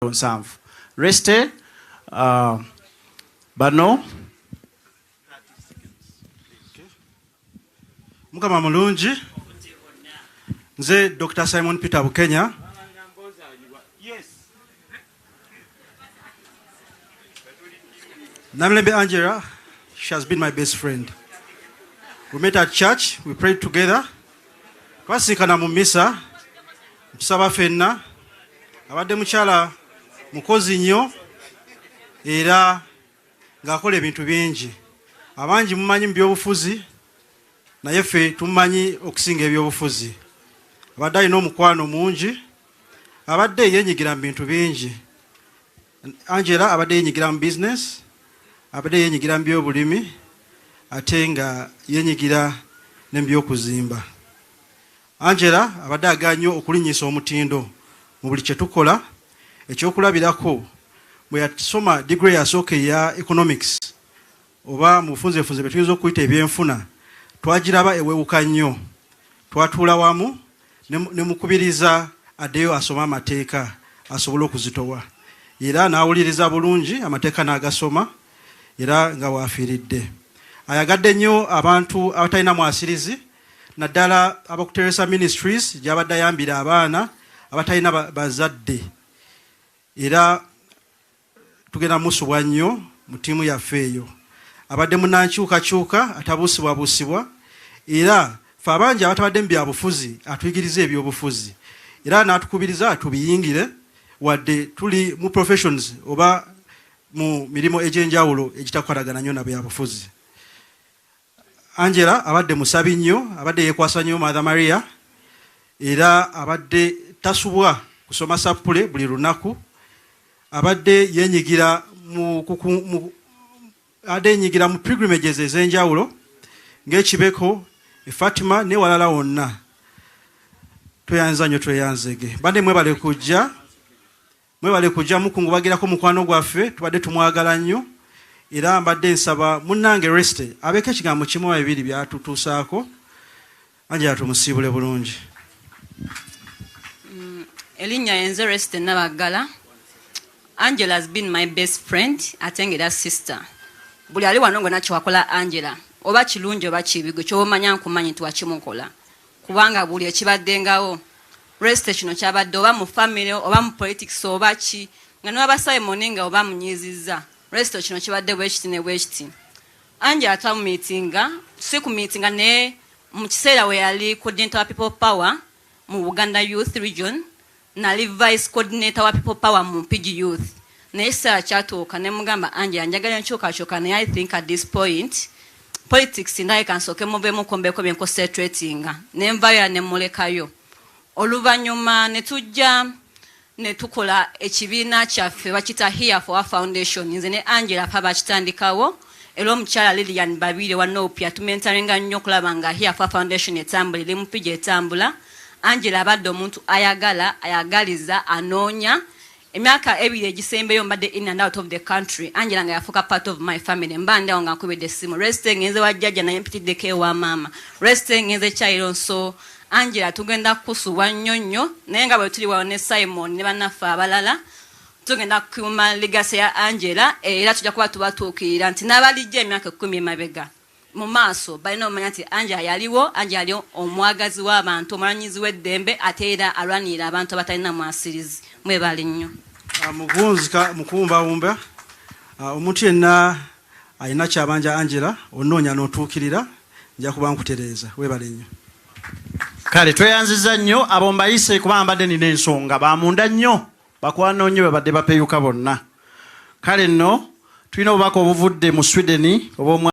7. Reste bano. Mukama mulungi. Nze Dr. Simon Peter Bukenya. Namirembe Angela, she has been my best friend. We met at church, we prayed together. Twasinkana mu misa, tusaba fenna. Abadde mukyala mukozi nnyo era ng'akola ebintu bingi. Abangi mumanyi mu byobufuzi, naye ffe tumumanyi okusinga ebyobufuzi. Abadde alina omukwano mungi, abadde yenyigira mu bintu bingi. Angela abadde yenyigira mu business, abadde yenyigira mu byobulimi, ate nga yenyigira ne mu byokuzimba. Angela abadde ayagala nnyo okulinnyisa omutindo mu buli kye tukola. Ekyokulabirako, bwe yasoma degree yasooka eya economics, oba mu bufunzefunze bye tuyinza okuyita ebyenfuna, twagiraba ewewuka nnyo. Twatuula wamu ne mukubiriza addeyo asome amateeka asobole okuzitowa, era n'awuliriza bulungi amateeka n'agasoma, era nga waafiiridde. Ayagadde nnyo abantu abatalina mwasirizi, naddala abakuteresa Ministries gy'abadde ayambira abaana abatalina bazadde, era tugenda musubwa nnyo mu ttiimu yaffe eyo. Abadde munankyukakyuka atabuusibwabuusibwa, era fe abangi abatabadde mu byabufuzi atuyigiriza ebyobufuzi, era n'atukubiriza tubiyingire wadde tuli mu professions oba mu mirimu egy'enjawulo egitakwatagana nnyo na byabufuzi. Angela abadde musabi nnyo, abadde yeekwasa nnyo Mother Maria, era abadde tasubwa kusoma sappule buli lunaku. Abadde yenyigira mu, mu abadde yenyigira mu pilgrimages ez'enjawulo ng'ekibeko e Fatima newalala wonna. Tweyanza nnyo, tweyanzege. Bande mwebale kujja, mwebale kujja mukungubagirako mukwano gwaffe, tubadde tumwagala nnyo. Era mbadde nsaba munnange Reste abeeko ekigambo kimu oba bibiri byatutuusaako. Angela tumusiibule bulungi. Erinnya yenze Reste Nabaggala. Angela has been my best friend ate nga era sister. Buli ali wano nga nakyewakola Angela, oba kirungi oba kibi, gwe kyobamanya nkumanyi nti wakimukola, kubanga buli ekibaddengawo Reste kino kyabadde oba mu family oba mu politics oba ki, nga newaba Simon nga oba munyiizizza, Reste kino kibadde bwekiti ne bwekiti. Angela twamumeetinga, si kumeetinga, naye mu kiseera we yali coordinator wa People Power mu Buganda Youth Region, nali vice coordinator wa People Power mu Mpigi Youth. Naye ekiseera kyatuuka ne mugamba, "Angela, njagala enkyukakyuka, naye I think at this point politics ndaye kansooke muveemu kombeeko byenconcentratinga." Ne nvayo era ne mulekayo. Oluvannyuma ne tujja ne tukola ekibiina kyaffe bakita Here for Our Foundation. Nze ne Angela fa bakitandikawo, era omukyala Lilian Babire wa NOP yatumentoringa nnyo okulaba nga Here for Our Foundation etambula, eri Mupigi etambula. Angela abadde omuntu ayagala, ayagaliza, anoonya. Emyaka 2 egisembeyo mbadde in and out of the country, Angela nga yafuuka part of my family. Mba ndi awo nga nkubidde essimu, "Reste, ngenze wa jjajja, naye mpitiddeko ewa maama. Reste, ngenze Kyayiro." So Angela tugenda kukusubwa nnyo nnyo, naye nga bwe tuli wano ne Simon ne bannaffe abalala, tugenda kukuuma legacy ya Angela, era tujja kuba tubatuukirira nti n'abalijja emyaka 10 emabega mu maaso balina omanya nti Angela yaliwo. Angela yali omwagazi w'abantu, omulwanyizi w'eddembe, ate era alwanirira abantu abatalina mwasirizi. Mwebale nnyo. Ah, mukunzika mukuwumbawumba, omuntu yenna alina kyabanja Angela, onoonya n'otuukirira, nja kuba nkutereeza. Weebale nnyo. Kale tweyanziza nnyo abo mbayise kuba mbadde nina ensonga bamunda nnyo, bakwano nnyo babadde bapeyuka bonna. Kale nno tulina obubaka obuvudde mu Sweden obw'omwa